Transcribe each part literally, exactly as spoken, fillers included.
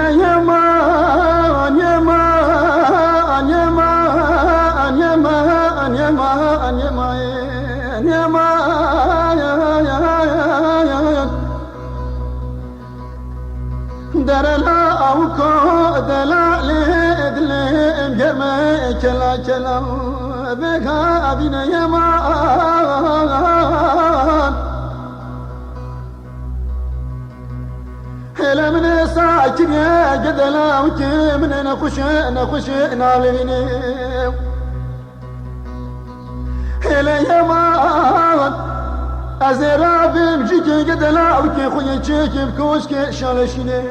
Yeman, yeman, yeman, yeman, yeman, yeman, yeman, yeman. Derela awko delalê dilê germe kela kela vega bine yeman. Hele min ê sakiriye gedela wikê min ê nexweşe nexweşe nalevîne. Hele yeman ez ê rabim jî kê gedela wikê xwe yê çêkê bi koşkê şaleşîne.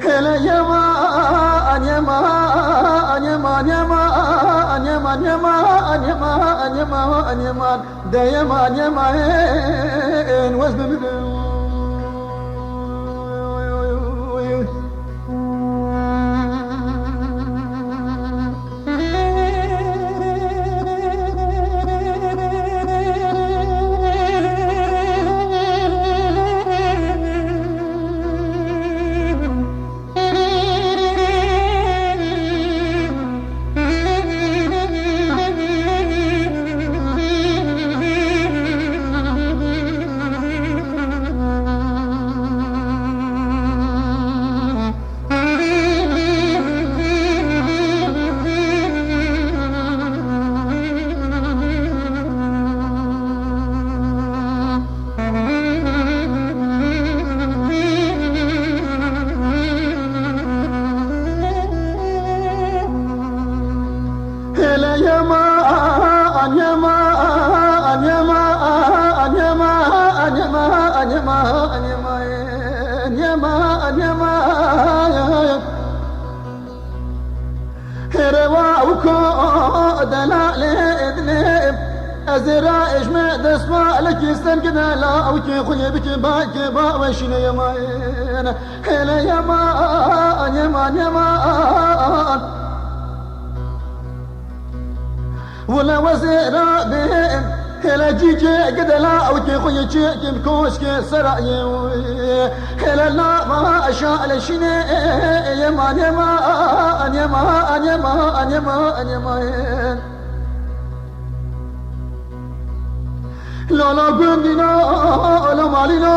Hele yeman, yeman, yeman, yeman, yeman, yeman, yeman, yeman, yeman. De yeman yeman wez bimîne. Hele yeman, yeman, yeman, yeman, yeman, yeman, yeman, yeman, yeman. Here wa û ko delalê dilê, ez ê ra êj me destmalekî ser gidela ewkê xwe yê bike bakê ba weşîne yeman. Hele yeman, yeman, yeman. Wile wezê rabê, hele cîkê gidela ewkê xwe yê çêkê bi koşkê serayê wê. Hele nava şaleşînê yeman, yeman, yeman, yeman, yeman, yeman. Lala gundîna, la malîna,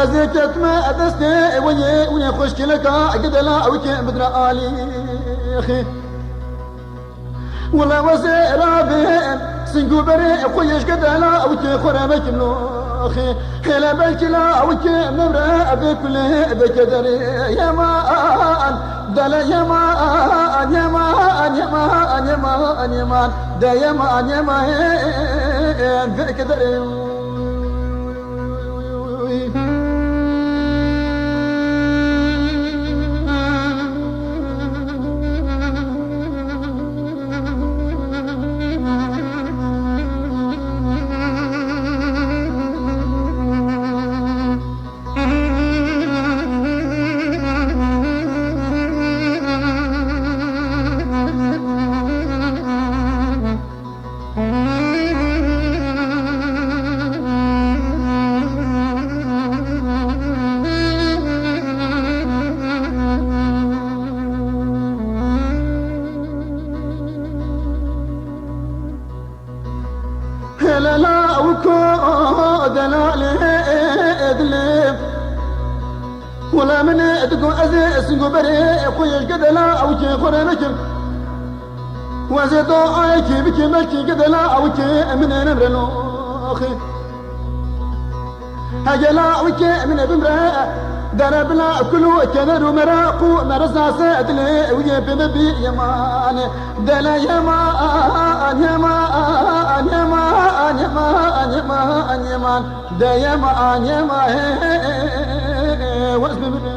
ez ê ketime destê wê yê, wê yê xweşkileka gidela ewkê bidra alî. Wile wezê rabê, sing û berê xwe yê ji gedela ewkê xwe re vekim loxê. Hele belkî la ewkê min re vê kulê vê kederê. Yeman, dele yeman, yeman, yeman, yeman, yeman. De yeman, yeman, vê kederê. Hele la û ko delalê dilê. Wela min ê digo ez ê sing û berê xwe yê ji gedela ewkê xwe re nekim. Wezê do ayekê bikê belkî gedela ewkê min ê nemre loxê. Hegela ewkê min ê bimre, dere bila kul û keder û meraq û mereza se dilê ew yê pê bibî yemanê. Dele yeman, yeman, yeman, yeman, yeman, yeman. De yeman, yeman, he, he, he, he, he, wez bimre.